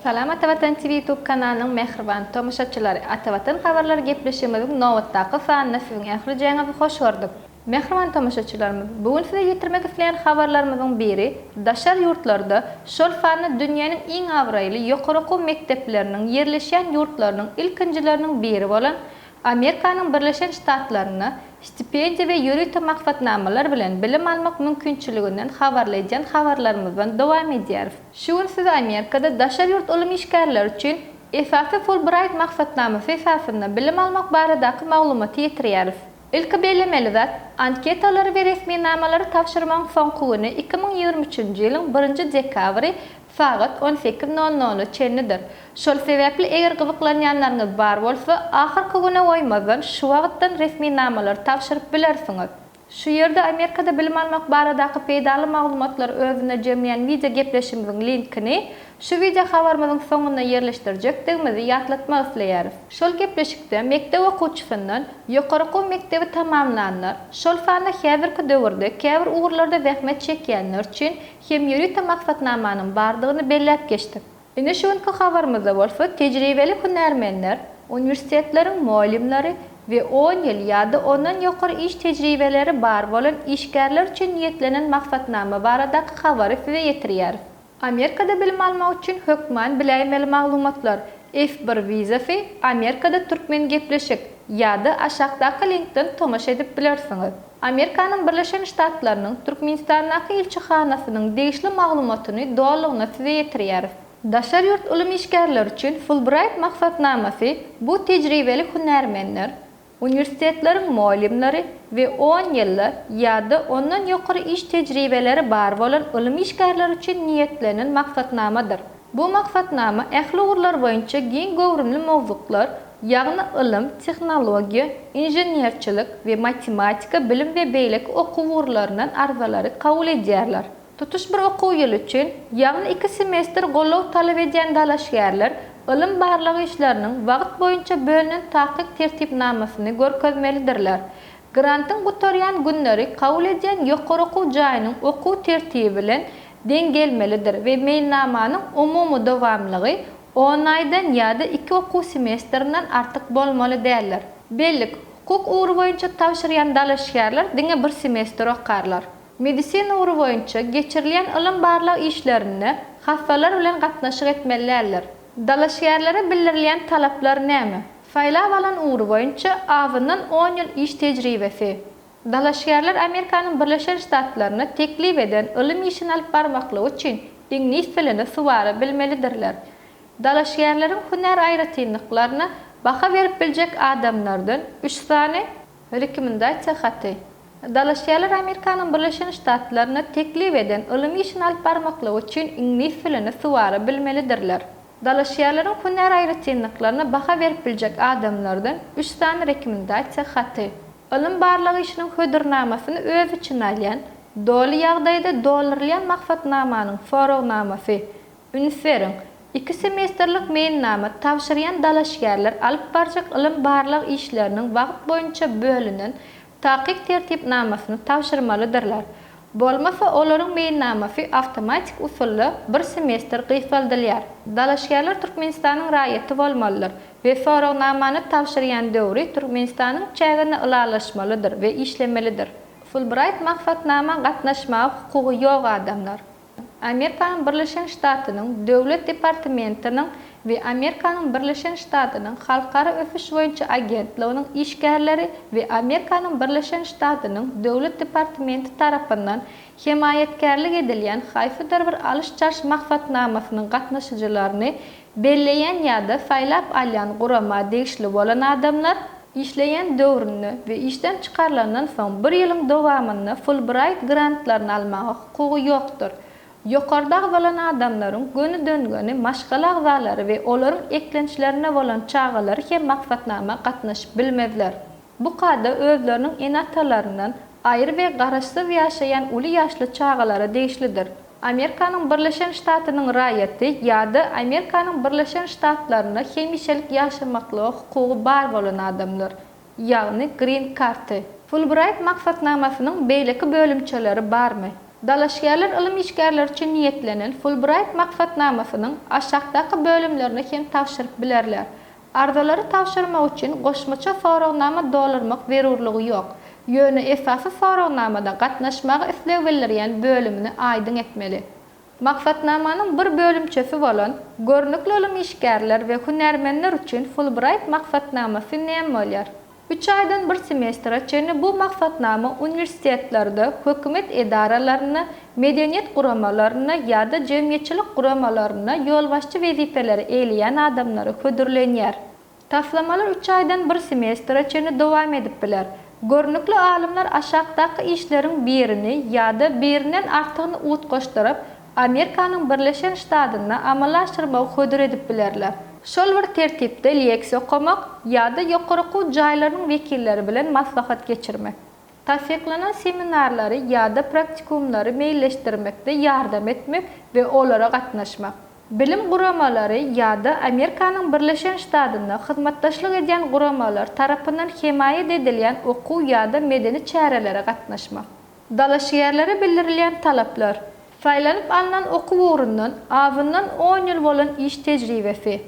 Salam Atavatan TV YouTube kanalynyň mähriban tomaşaçylary! Atavatan habarlary gepleşigimiziň nobatdaky sanyna siziň ählijäňizi hoş gördük. Mähriban tomaşaçylarymyz, bu gün size ýetirmek isleýän habarlarymyzyň biri daşary ýurtlarda, şol sanda dünýäniň iň abraýly ýokary okuw mekdepleriniň ýerleşýän ýurtlarynyň ilkinjileriniň biri bolan Amerikanyň Birleşen Ştatlarynda stipendiýa we ýörite maksatnamalar bilen bilim almak mümkinçiliginden habarly edýän habarlarymyzdan dowam edýäris. Şu gün size Amerikada daşary ýurt ylym işgärleri üçin esasy Fulbraýt maksatnamasy esasynda bilim almak baradaky maglumaty ýetirýäris. Ilki bellemeli zat, anketalary we resminamalary tabşyrmagyň soňky güni 2023-nji ýylyň birinji dekabry sagat 18 nol nola çenlidir. Şol sebäpli eger gyzyklanýanlaryňyz bar bolsa, ahyrky güne goýmazdan şu wagtdan resminamalary tabşyryp bilersiňiz. Şu ýerde Amerikada bilim almak baradaky peýdaly maglumatlary özünde jemleýän wideo gepleşigimiziň linkini şu wideo habarymyzyň soňunda ýerleşdirjekdigimizi ýatlatmak isleýäris. Şol gepleşikde mekdep okuwçysyndan ýokary okuw mekdebi tamamlanlar, şol sanda häzirki döwürde käbir ugurlarda zähmet çekýänler üçin hem ýörite maksatnamanyň bardygyny belläp geçdik. Ine şu günki habarymyzda bolsa tejribeli hünärmenler, uniwersitetleriň mugallymlary we on ýyl ýa-da ondan ýokary iş tejribeleri bar bolan işgärler üçin niýetlenen maksatnama baradaky habary size ýetirýäris. Amerikada bilim almak üçin hökman biläýmeli maglumatlar, F-bir wizasy, Amerikada türkmen gepleşik, ýa-da aşakdaky linkden tomaşa edip bilersiňiz. Amerikanyň Birleşen Ştatlarynyň Türkmenistandaky ilçihanasynyň degişli maglumatyny dolulygyna size ýetirýäris. Daşary ýurt ylym işgärleri üçin Fulbraýt maksatnamasy bu tejribeli hünärmenler, uniwersitetleriň mugallymlary we on ýylda ýa-da ondan ýokary iş tejribeleri bar bolan ylym işgärleri üçin niýetlenen maksatnamadyr. Bu maksatnama ähli ugurlar boýunça giň göwrümli mowzuklar, ýagny ylym, tehnologiýa, inženerçilik we matematika, bilim we beýleki okuw ugurlaryndan arzalary kabul edýärler. Tutuş bir okuw ýyly üçin, ýagny iki semestr goldaw talap edýän dalaşgärler ylym-barlag işleriniň wagt boýunça bölünen takyk tertipnamasyny görkezmelidirler. Grantyň gutarýan günleri kabul edýän ýokary okuw jaýynyň okuw tertibi bilen deň gelmelidir we meýilnamanyň umumy dowamlygy on aýdan ýa-da iki okuw semestrinden artyk bolmaly däldir. Bellik, Hukuk ugry boýunça tabşyrýan dalaşgärler diňe bir semestr okarlar. Medisina ugry boýunça geçirilýän ylym-barlag işlerinde hassalar bilen gatnaşyk etmeli däldir. Dalaşgärlere bildirilýän talaplar näme? Saýlap alan ugry boýunça azyndan on ýyl iş tejribesi. Dalaşgärler Amerikanyň Birleşen Ştatlaryna teklip eden ylym işini alyp barmaklygy üçin iňlis dilini suwara bilmelidirler. Dalaşgärleriň hünär aýratynlyklaryna baha berip biljek adamlardan üç sany rekomendasiýa haty. Dalaşgärler Amerikanyň Birleşen Ştatlaryna teklip eden ylym işini alyp barmaklygy üçin iňlis dilini suwara bilmelidirler. Dalaşgärleriň hünär aýratynlyklaryna baha berip biljek adamlardan üç sany rekomendasiýa haty. Ylym-barlag işiniň hödürnamasyny öz içine alýan, doly ýagdaýda doldurylýan maksatnamanyň soragnamasy, Üns beriň! Iki semestrlik meýilnama tabşyrýan dalaşgärler alyp barjak ylym-barlag işleriniň wagt boýunça bölünen takyk tertipnamasyny tabşyrmalydyrlar. Bolmasa olaryň meýilnamasy awtomatik usulda bir semestr gysgaldylýar. Dalaşgärler Türkmenistanyň raýaty bolmalydyr we soragnamany tabşyrýan döwri Türkmenistanyň çäginde ylalaşmalydyr we işlemelidir. Fulbraýt maksatnama gatnaşmaga hukugy ýok adamlar. Amerikanyň Birleşen Ştatynyň Döwlet departamentiniň we Amerikanyň Birleşen Ştatynyň Halkara ösüş boýunça agentliginiň işgärleri we Amerikanyň Birleşen Ştatynyň Döwlet departamenti tarapyndan hemaýatkärlik edilýän haýsydyr bir alyş-çalyş maksatnamasynyň gatnaşyjylaryny belleýän ýa-da saýlap alýan gurama degişli bolan adamlar, Işleýän döwründe we işden çykarylandan soň bir ýylyň dowamynda Fulbraýt grantlaryny almaga hukugy ýokdur. Ýokarda agzalan adamlaryň gönüden-göni maşgala agzalary we olaryň eklençlerinde bolan çagalary hem maksatnama gatnaşyp bilmezler. Bu kada özleriniň ene-atalaryndan aýry we garaşsyz ýaşaýan uly ýaşly çagalara degişlidir. Amerikanyň Birleşen Ştatynyň raýaty ýa-da Amerikanyň Birleşen Ştatlarynda hemişelik ýaşamaklyga hukugy bar bolan adamlar, ýagny grin karty. Fulbraýt maksatnamasynyň beýleki bölümçeleri barmy? Dalaşgärler ylym işgärleri üçin niýetlenen Fulbraýt maksatnamasynyň aşakdaky bölümlerini hem tabşyryp bilerler. Arzalary tabşyrmak üçin goşmaça soragnama doldurmak zerurlygy ýok. Ýöne esasy soragnamada gatnaşmaga isleg bildirýän bölümini aýdyň etmeli. Maksatnamanyň bir bölümçesi bolan Görnükli ylym işgärler we hünärmenler üçin Fulbraýt maksatnamasy näme bolýar? Üç aýdan bir semestre çenli bu maksatnama uniwersitetlerde, hökümet edaralarynda, medeniýet guramalarynda ýa-da jemgyýetçilik guramalarynda ýolbaşçy wezipeleri eýleýän adamlara hödürlenýär. Taslamalar üç aýdan bir semestre çenli dowam edip biler. Görnükli alymlar aşakdaky işleriň birini ýa-da birinden artygyny utgaşdyryp, Amerikanyň Birleşen Ştatynda amala aşyrmagy hödür edip bilerler. Şol bir tertipde leksiýa okamak ýa-da ýokary okuw jaýlarynyň wekilleri bilen maslahat geçirmek. Tassyklanan seminarlary ýa-da praktikumlary meýilleşdirmekde ýardam etmek we olara gatnaşmak. Bilim guramalary ýa-da Amerikanyň Birleşen Ştatynda hyzmatdaşlyk edýän guramalar tarapyndan hemaýat edilýän okuw ýa-da medeni çärelere gatnaşmak. Dalaşgärlere bildirilýän talaplar. Saýlanyp alnan okuw ugrundan azyndan on ýyl bolan iş tejribesi.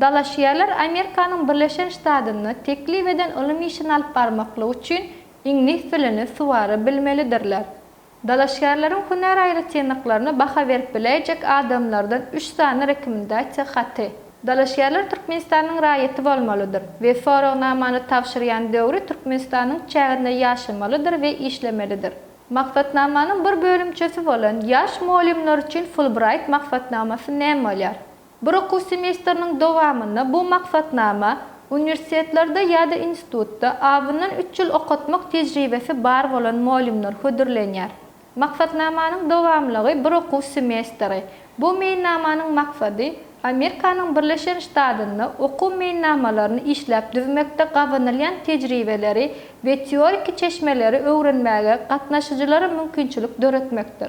Dalaşgärler Amerikanyň Birleşen Ştatynda teklip eden ylym işini alyp barmaklygy üçin iňlis dilini suwara bilmelidirler. Dalaşgärleriň hünär aýratynlyklaryna baha berip biläýjek adamlardan üç sany rekomendasiýa haty. Dalaşgärler Türkmenistanyň raýaty bolmalydyr we soragnamany tabşyrýan döwri Türkmenistanyň çäginde ýaşamalydyr we işlemelidir. Maksatnamanyň bir bölümçesi bolan Ýaş mugallymlar üçin Fulbraýt maksatnamasy näme bolýar? Bir okuw semestriniň dowamynda bu maksatnama uniwersitetlerde ýa-da institutda azyndan üç ýyl okatmak tejribesi bar bolan mugallymlar hödürlenýär. Maksatnamanyň dowamlygy bir okuw semestri. Bu meýilnamanyň maksady, Amerikanyň Birleşen Ştatynda okuw meýilnamalaryny işläp düzmekde gazanylýan tejribeleri we teoriki çeşmeleri öwrenmäge gatnaşyjylara mümkinçilik döretmekdir.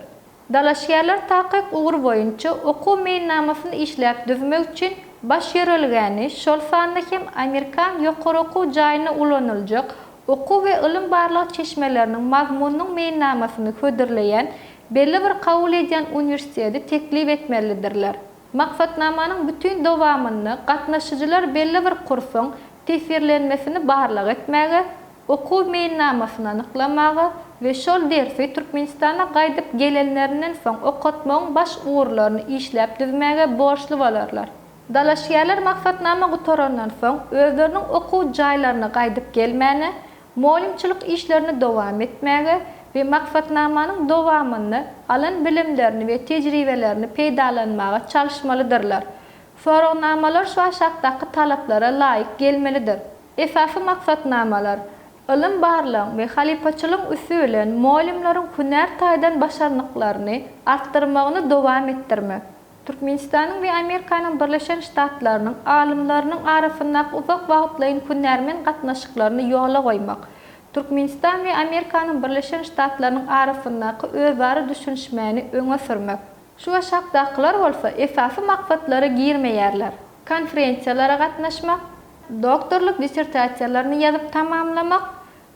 Dalaşgärler takyk ugur boýunça okuw meýilnamasyny işläp düzmek üçin baş ýörelgäni, şol sanda hem amerikan ýokary okuw jaýynda ulanyljak okuw we ylym-barlag çeşmeleriniň mazmunynyň meýilnamasyny hödürleýän belli bir kabul edýän uniwersiteti teklip etmelidirler. Maksatnamanyň bütin dowamynda gatnaşyjylar belli bir kursuň tesirlenmesini barlag etmäge, okuw meýilnamasyny anyklamaga we şol dersi Türkmenistana gaýdyp gelenlerinden soň okatmagyň baş ugurlaryny işläp düzmäge borçly bolarlar. Dalaşgärler maksatnama gutarandan soň özleriniň okuw jaýlaryna gaýdyp gelmäne, mugallymçylyk işlerini dowam etmäge we maksatnamanyň dowamynda alan bilimlerini we tejribelerini peýdalanmaga çalyşmalydyrlar. Soragnamalar şu aşakdaky talaplara laýyk gelmelidir. Esasy maksatnamalar, ylym-barlagyň we halypaçylygyň üsti bilen mugallymlaryň hünär taýdan başarnyklaryny artdyrmagyny dowam etdirmek, Türkmenistanyň we Amerikanyň Birleşen Ştatlarynyň alymlarynyň arasyndaky uzak wagtlaýyn hünärmen gatnaşyklaryny ýola goýmak, Türkmenistan we Amerikanyň Birleşen Ştatlarynyň arasyndaky özara düşünişmäni öňe sürmek. Şu aşakdakylar bolsa esasy maksatlara girmeýärler, konferensiýalara gatnaşmak, doktorlyk dissertasiýalaryny ýazyp tamamlamak,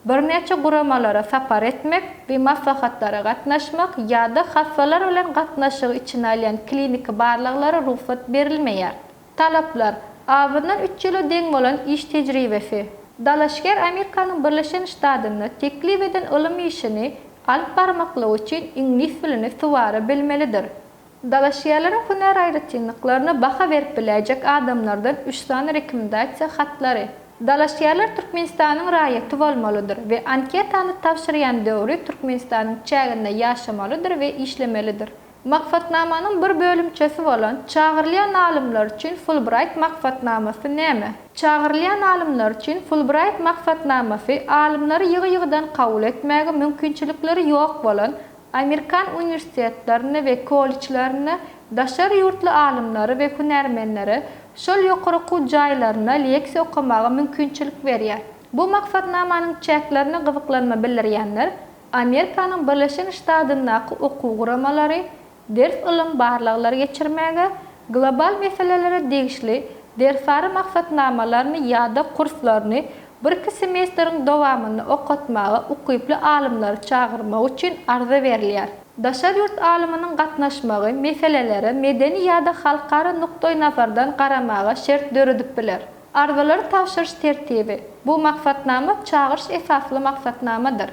birnäçe guramalara sapar etmek we maslahatlara gatnaşmak ýa-da hassalar bilen gatnaşygy içine alýan kliniki barlaglara rugsat berilmeýär. Talaplar, azyndan üç ýyla deň bolan iş tejribesi. Dalaşgär Amerikanyň Birleşen Ştatynda teklip eden ylym işini alyp barmaklygy üçin iňlis dilini suwara bilmelidir. Dalaşgärleriň hünär aýratynlyklaryna baha berip biläýjek adamlardan üç sany rekomendasiýa hatlary. Dalaşgärler Türkmenistanyň raýaty bolmalydyr we anketany tabşyrýan döwri Türkmenistanyň çäginde ýaşamalydyr we işlemelidir. Maksatnamanyň bir bölümçesi bolan Çagyrylýan alymlar üçin Fulbraýt maksatnamasy näme? Çagyrylýan alymlar üçin Fulbraýt maksatnamasy alymlary ýygy-ýygydan kabul etmäge mümkinçilikleri ýok bolan amerikan uniwersitetlerinde we kollejlerinde daşary ýurtly alymlary we hünärmenlere şol ýokary okuw jaýlarynda leksiýa okamaga mümkinçilik berýär. Bu maksatnamanyň çäklerine gyzyklanma bildirýänler Amerikanyň Birleşen Ştatyndaky okuw guramalary ders ylym barlaglary geçirmäge, global meselelere degişli dersara maksatnamalaryny ýa-da kurslaryny birki semestriň dowamynda okatmaga ukyply alymlary çagyrmak üçin arza berilýär. Daşary ýurt alymynyň gatnaşmagy meselelere medeni ýa-da halkara nukdaýnazardan garamaga şert döredip biler. Arzalary tabşyryş tertibi, Bu maksatnama çagyryş esasly maksatnamadyr.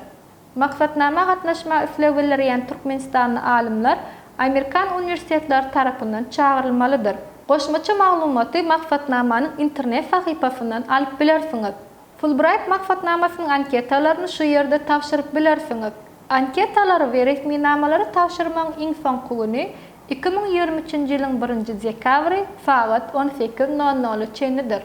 Maksatnama gatnaşmaga isleg bildirýän türkmenistanly alymlar amerikan uniwersitetleri tarapyndan çagyrylmalydyr. Goşmaça maglumaty maksatnamanyň internet sahypasyndan alyp bilersiňiz. Fulbraýt maksatnamasynyň anketalaryny şu ýerde tabşyryp bilersiňiz. Anketalary we resminamalary tabşyrmagyň iň soňky güni 2023-nji ýylyň birinji dekabry sagat 18 nol nola çenlidir.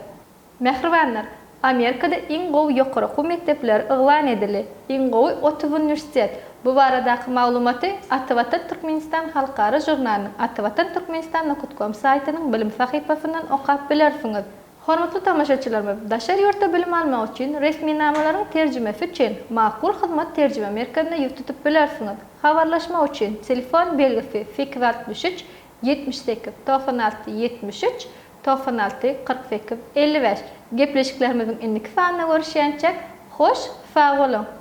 Mähribanlar, Amerikada iň gowy ýokary okuw mekdepleri yglan edildi. Iň gowy 30 uniwersitet. Bu baradaky maglumaty Atavatan Türkmenistan halkara žurnalynyň atavatan turkmenistan nokat kom saýtynyň bilim sahypasyndan okap bilersiňiz. Hormatly tomaşaçylarymyz, daşary ýurtda bilim almak üçin resminamalaryň terjimesi üçin Makul Hyzmat terjime merkezine ýüz tutup bilersiňiz. Habarlaşmak üçin telefon belgisi 863 78 96 73 96 48 55. Gepleşiklerimiziň indiki sanynda görüşýänçäk, hoş sag boluň!